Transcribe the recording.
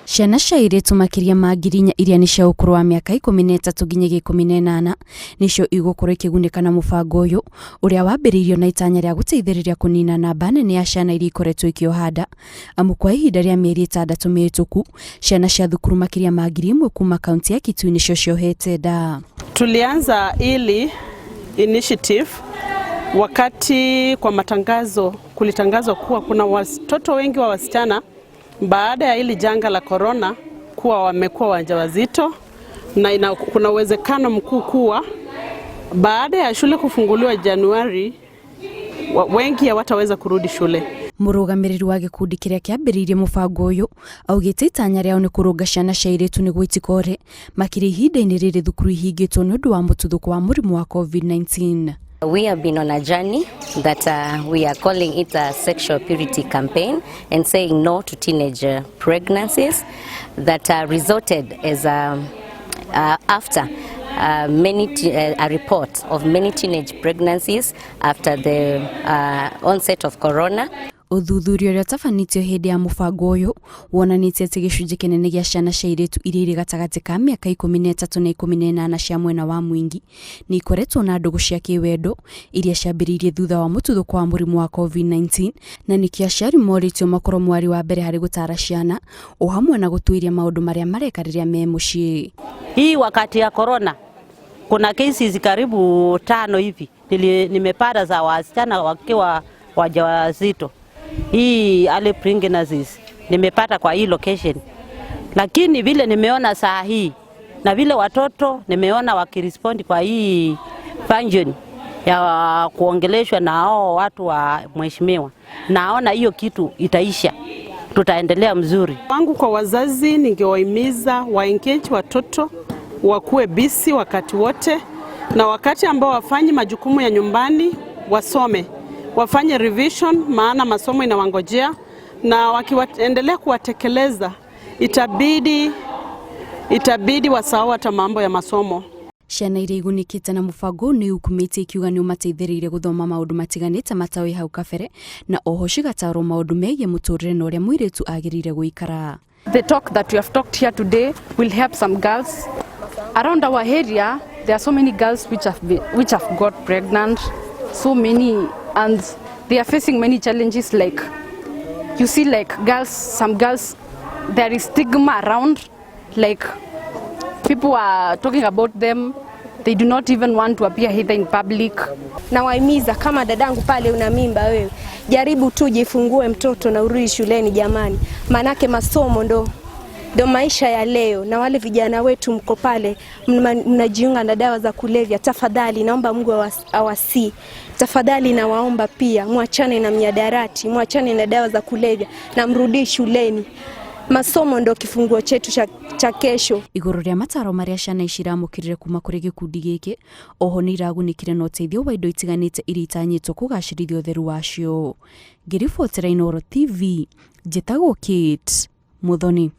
Ciana cia airĩtu makĩria ma 4,000 iria nĩ cia ũkũrũ wa mĩaka 13 nginyagia 18 nĩcio igũkorwo ikĩgunĩka na mũbango ũyũ ũrĩa wambĩrĩirio na itanya rĩa gũteithĩrĩria kũnina namba nene ya ciana iria ikoretwo ikĩoha nda amu kwa ihinda rĩa mĩeri 6 mĩhĩtũku ciana cia thukuru makĩria ma 1,000 kuma kaunti ya Kitui nĩcio ciohete nda. Tulianza ili initiative wakati kwa matangazo kulitangazwa kuwa kuna watoto wengi wa wasichana baada ya hili janga la corona kuwa wamekuwa wajawazito na kuna uwezekano mkuu kuwa baada ya shule kufunguliwa Januari wengi hawataweza kurudi shule. Mũrũgamĩrĩri wa gĩkundi kĩrĩa kĩambĩrĩirie mũbango ũyũ augĩte itanya rĩao nĩ kũrũnga ciana cia airĩtu nĩguo itikore makĩria ihinda-inĩ rĩrĩ thukuru ihingĩtwo nĩ ũndũ wa mũtuthũko wa mũrimũ wa COVID-19. We have been on a journey that we are calling it a sexual purity campaign and saying no to teenage pregnancies that resulted as after a report of many teenage pregnancies after the onset of corona. Ũthuthuria ũrĩa ũtabanĩtio hĩndĩ ya mũbango ũyũ wonanĩtie atĩ gĩcunjĩ kĩnene gĩa ciana cia airĩtu iria irĩ gatagatĩ ka mĩaka 13 na 18 cia mwena wa Mwingi nĩ ikoretwo na ndũgũ cia kĩwendo iria ciambĩrĩirie thutha wa mũtuthũko wa mũrimũ wa COVID-19, na nĩkĩo aciari morĩtio makorwo mwari wa mbere harĩ gũtara ciana o hamwe na gũtuĩria maũndũ marĩa mareka rĩrĩa me mũciĩ. Hii wakati ya corona kuna cases karibu tano hivi nimepata za wasichana wakiwa wajawazito. Hii early pregnancies nimepata kwa hii location, lakini vile nimeona saa hii na vile watoto nimeona wakirespond kwa hii function ya kuongeleshwa na hao watu wa mheshimiwa, naona hiyo kitu itaisha, tutaendelea mzuri. Wangu kwa wazazi, ningewahimiza wa engage watoto wakuwe busy wakati wote, na wakati ambao wafanye majukumu ya nyumbani wasome, wafanye revision, maana masomo inawangojea, na wakiendelea kuwatekeleza itabidi wasahau hata mambo ya masomo. Ciana iria igunĩkĩte na mũbango ũyũ nĩ ikumĩtie ikiuga nĩ ũmateithĩrĩirie gũthoma maũndũ matiganĩte matoĩ hau kabere, na oho cigatarwo maũndũ megiĩ mũtũrĩre na ũrĩa mũirĩtu agĩrĩire gũikara. The talk that we have talked here today will help some girls. Around our area, there are so many girls which have got pregnant, so many, and they are facing many challenges. Like, you see, like girls, some girls, there is stigma around, like people are talking about them. They do not even want to appear either in public. Nawahimiza kama dadangu pale una mimba wewe, jaribu tu jifungue mtoto na urudi shuleni jamani, manake masomo ndo maisha ya leo. Na wale vijana wetu mko pale mnajiunga na dawa za kulevya, tafadhali naomba Mungu awasii, tafadhali nawaomba pia mwachane na mihadarati, mwachane na dawa za kulevya na mrudi shuleni. Masomo ndo kifunguo chetu cha kesho. Igũrũ rĩa mataro marĩa ciana ici iramũkĩrire kuma kũrĩ gĩkundi gĩkĩ, oho nĩ iragunĩkire na ũteithio wa indo itiganĩte iria itanyĩtwo kũgacĩrithia ũtheru wacio. Ngĩribotera Inooro TV, njĩtagwo Kate Muthoni.